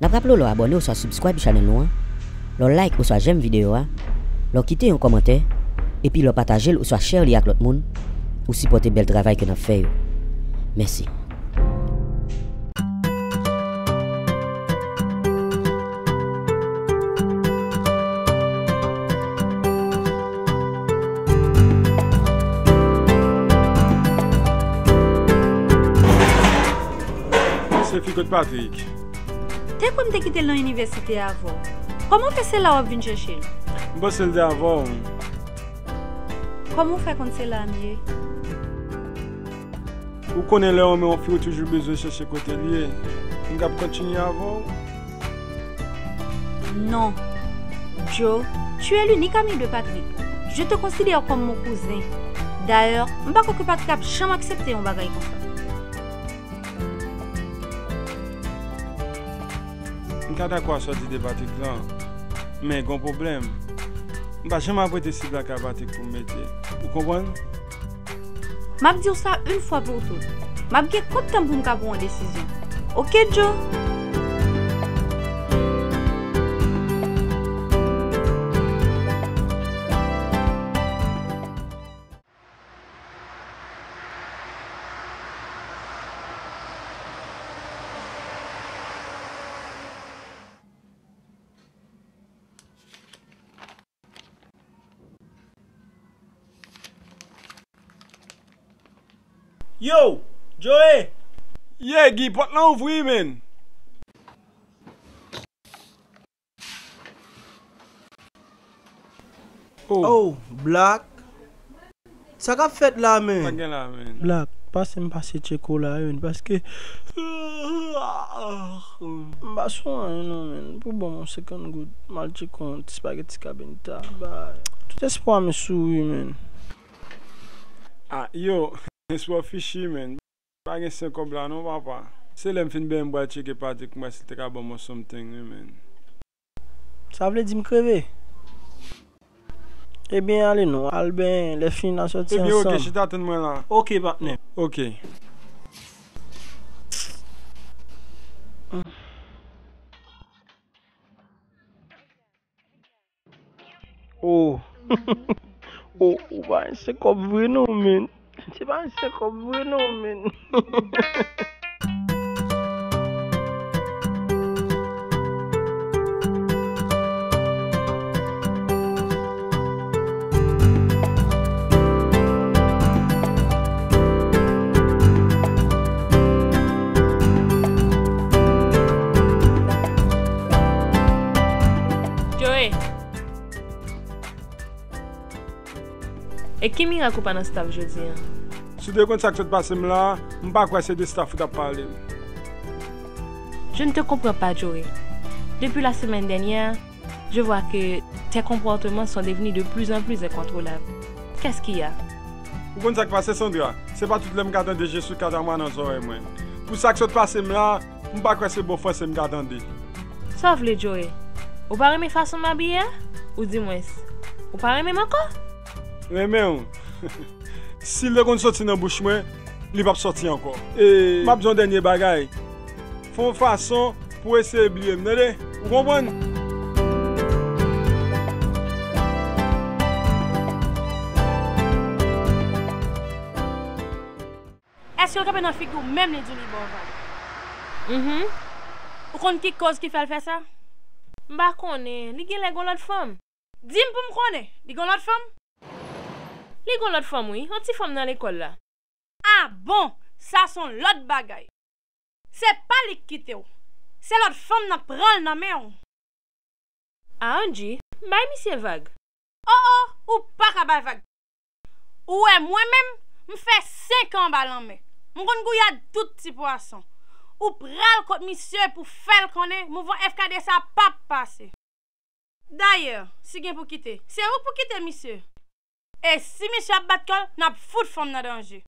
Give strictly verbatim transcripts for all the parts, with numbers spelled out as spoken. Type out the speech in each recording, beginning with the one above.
N ap raple w lè w abòne oswa subscribe channel nou an, lè w like oswa j'aime videyo a, lè w kite yon kòmantè, epi lè w pataje l oswa share li ak lòt moun, ou sipòte bèl travay ke n ap fè yo. Mèsi. Se fi kot Patrick? Te kwè m te kite l nan inivèsite avè w. Kòman w fè se la w ap vin chèche l? M panse l te avè w. Kòman w fè konn se la m ye? Ou konnen lè w renmen yon fi, ou toujou bezwen chèche kote l ye. M k ap kontinye avè w? Non. Joe, tu es l'unique ami de Patrick. Je te considère comme mon cousin. Dayè, m pa kwè ke Patrick ap janm aksepte yon bagay konsa. M ka dakò a sa w di de Patrick lan, men gon pwoblèm. M pa janm ap rete sip lakay Patrick pou m mete. Ou konprann? M ap di w sa yon fwa pou tout. M ap gen kòk tan pou m ka pran yon desizyon. Oke, Joe? Yo, Joe! Yeah, Guy, pòt lan ouvri, man! Oh. Oh, Black. Sa k ap fèt la, man? Pa gen la, man. Black, pase m pase Tcheko la, wi, paske m pa sou anyen, non, man. Pou ban m yon senkant goud, m al tcheke yon ti spaghetti kabenta. Ba, tout espwa m sou, wi, man. Ah, yo, espwa fichi, man. Pa gen sen kòb la non, papa. Se lè m fin benyen m pral tcheke Patrick, m wè si l te ka ban m yon something, wi, man. Sa vle di m kreve? Ebyen, ale non, al benyen, lè fini n a sòti ansanm. Ebyen, oke, chita tann mwen la. Oke, patnè. Oke. Oh. Oh, ou pa ansyen kòb vre non, men. Se pa ansyen kòb vre non, men. Joe. E ki mirak ou pa nan staff jodi an? Si w te konn sa k sot pase m la, m pa kwè se de staff ou t ap pale. Je ne te comprends pas, Joe. Depuis la semaine dernière, je vois que tes comportements sont devenus de plus en plus incontrôlables. Qu'est-ce qu'il y a? Ou konn sa k pase, Sandra? Se pa tout lè m ka tande Jessica Tama nan zòrèy mwen. Pou sa k sot pase m la, m pa kwè se bon franse m ka tande. Sa w vle, Joe? Ou pa renmen fason m abiye a? Ou di mwens, ou pa renmen m ankò? Renmen w? Si l te konn soti nan bouch mwen, li p ap soti ankò. E m ap di w yon dènye bagay. Fè yon fason pou w eseye bliye m, tande? Ou konprann? Èske l kanpe nan figi w menm li di w li ba w vag? Mhm. Ou konn ki kòz ki fè l fè sa? M pa konnen. Li genlè gon lòt fanm. Di m pou m konnen. Li gon lòt fanm? Li gon lòt fanm, wi. Yon ti fanm nan lekòl la. Ah bon! Sa se yon lòt bagay. Se pa li k kite w. Se lòt fanm nan k pran l nan men w. A, Angie, bay misye vag. O, o, ou pa ka bay vag. Ou wè mwen menm, m fè senk an anba lanmè. M konn gouyad tout ti pwason. Ou pral kot misye pou fè l konnen mouvman F K D sa p ap pase. Dayè, si gen pou kite, se ou k pou kite misye. E si misye ap bat kò l, n ap fout fanm nan danje.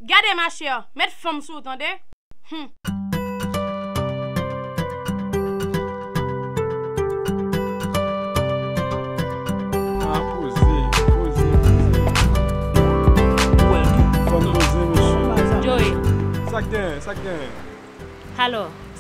Gade, ma chère, met fanm sou ou, tande? Hum. Ah, poze, poze, poze. Ou wè l tou. Fò n poze, mesye. Joe. Sa k genyen, sa k genyen? Alò,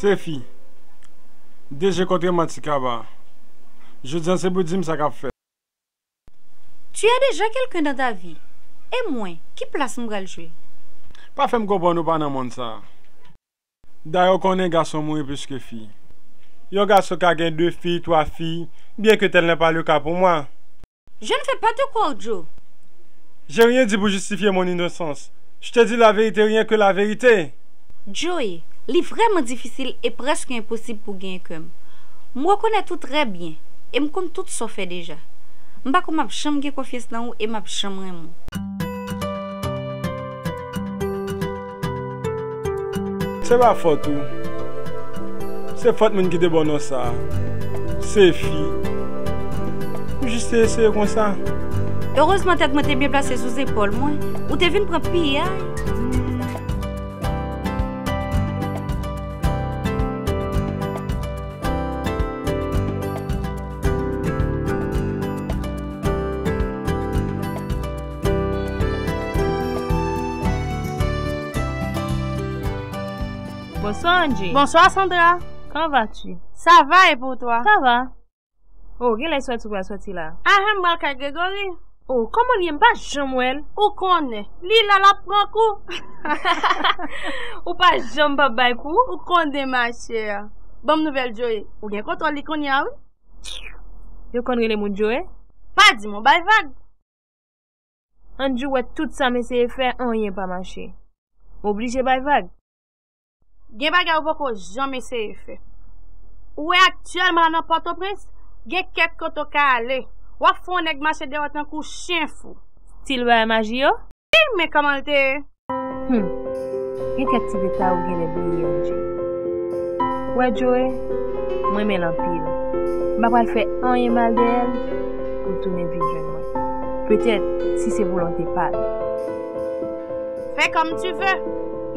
Sefi, deje kontre manti kaba. Jodi a se pou di m sa k ap fèt. Tu as déjà quelqu'un dans ta vie. E mwen, ki plas m pral jwe? Pa fè m konprann ou pa nan mond sa a. Dayè, w konnen gason mouri plis ke fi. Yon gason ka gen de fi, twa fi, bien que tel n'est pas le cas pour moi. Je ne fais pas de quoi, Joe. J'ai rien dit pour justifier mon innocence. Je te dis la vérité, rien que la vérité. Joey, li vrèman difisil e prèske enposib pou w genyen kè m. M rekonèt ou trè byen e m konn tout sa w fè deja. M pa kwè m ap janm gen konfyans nan ou e m ap janm renmen w. Se pa fòt ou. Se fòt moun ki te ba w non sa a. Sefi. Ou jis te eseye konsa. Erezman tèt mwen te byen plase sou zepòl mwen. Ou te vin pran piyay. Bonsoir, Angie. Bonsoir, Sandra. Comment vas-tu? Ça va et pour toi? Ça va. Oh, genlè sòti ou pral sòti la. Ahan, m pral kay Gregory. Oh, kòman l ye? M pa janm wè l. Ou konnen, li la l ap pran kou. Ou pa janm p ap bay kou. Ou konnen, machè. Ban m nouvèl Joey. Ou gen kontwòl li kounye a, wi. Yo konn rele moun Joey? Pa di m ou bay vag. Andrew wè tout sa m eseye fè, anyen pa mache. M oblije bay vag. Gen bagay ou poko janm eseye fè. Ou wè aktyèlman la nan Pòtoprens, gen kèk kote w ka ale. W ap fè yon nèg mache dèyè w tankou chen fou. Stil bagay maji yo? Wi, men kòman l te ye? Hmm. Gen kèk ti detay ou genlè bliye, Angie. Ou wè Joey, m renmen l anpil. M pa pral fè anyen mal dèyè l pou l tounen vin jwenn mwen. Petèt, si se volonte pa l. Fais comme tu veux.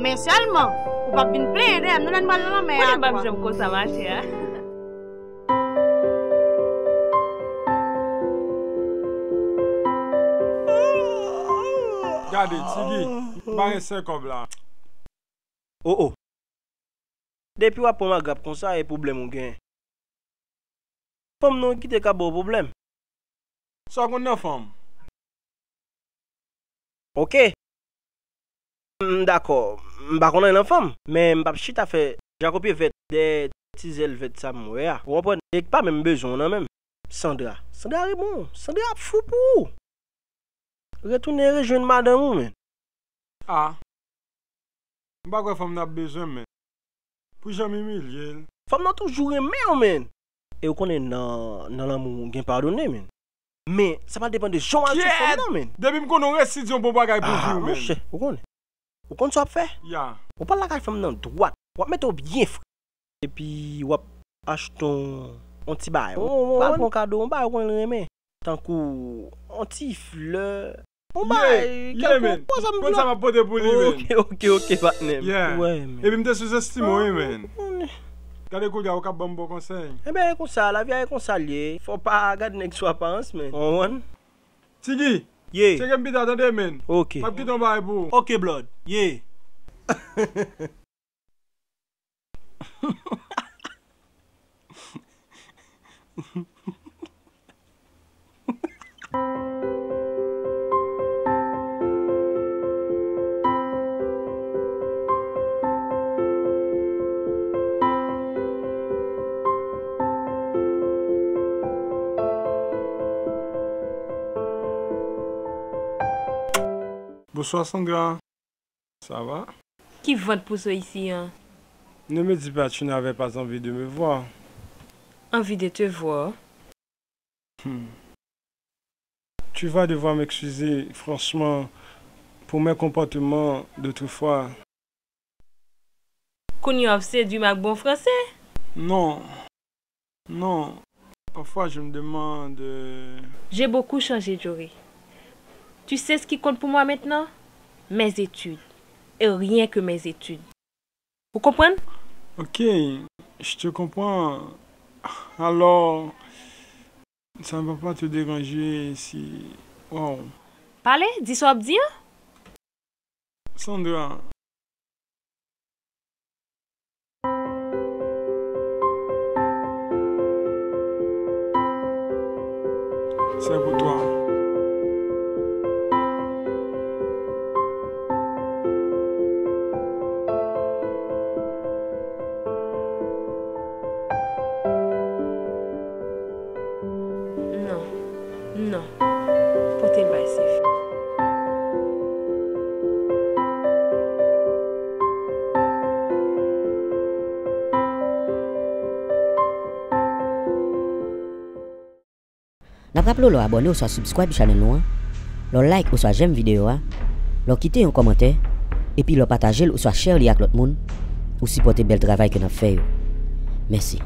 Men sèlman, ou p ap vin plenyen dèyè m non lè n pral nan lanmè a. Konnen m p ap janm konsa, machè. Gade, Tigi, m pa gen senk kòb la. Oh, oh. Depi w ap pran m a grap konsa, e pwoblèm ou gen. Fanm nan ki te ka ba w pwoblèm. Sa w konn nan fanm? Oke. M dakò. M pa konn anyen nan fanm, men m p ap chita fè jakopye vèt dèyè ti zèl vèt sa m wè a. Ou konprann? E pa menm bezwen w nan menm. Sandra. Sandra rebon. Sandra ap fou pou ou. Retounen rejwenn madanm ou, men. A. M pa kwè fanm nan ap bezwen m, men. Pou jan m imilye l. Fanm nan toujou renmen w, men. E ou konnen nan, nan lanmou, gen padone, men. Men, sa pral depann de jan w al sou fanm nan, men. Depi m konnen w resi di yon bon bagay pou vi w, men. Monchè, ou konnen. Ou konn sa w ap fè? Ya. Ou pral lakay fanm nan dwat. W ap mete w byen fre. Epi w ap achte yon, yon ti bagay. Ou pral pran yon kado, yon bagay ou konnen l renmen. Tankou yon ti flè. Yon bagay, yeah, yeah, kèlkonk, man. Konn sa m ap pote pou li, man. Ok, ok, ok, patnè m. Yeah. Wè, man. Epi m te souzestime w, wi, man. Gade koulye a, ou k ap ban m bon konsèy. Ebyen, e konsa, lavi a e konsa l ye. Fò w pa gade nèg sou aparans, man. Ou konprann? Tigi, yeah, tcheke m pita, tande, man. Ok. M ap kite yon bagay pou ou. Ok, blood. Yeah. Bonsoir, Sandra. Ça va? Ki vant pou so isi an? Ne me dis pas, tu n'avais pas envie de me voir. Envie de te voir. Hmm. Tu vas devoir m'excuser franchement pour mes comportements d'autrefois. Kounye a w ap sedwi m ak bon franse? Non. Non. Parfois, je me demande, euh, J'ai beaucoup changé, Jory. Tu sais ce qui compte pour moi maintenant? Mes études. Et rien que mes études. Ou konprann? Ok, je te comprends. Alors, ça ne va pas te déranger si... Wow. Pale, di sa w ap di an. Sandra. C'est pour toi. Non. Non. Pote l bay Sefi. N ap raple w lè w abòne oswa subscribe channel nou an, lè w like oswa j'aime videyo a, lè w kite yon kòmantè, epi lè w pataje l oswa share li ak lòt moun, ou sipòte bèl travay ke n ap fè yo. Mèsi.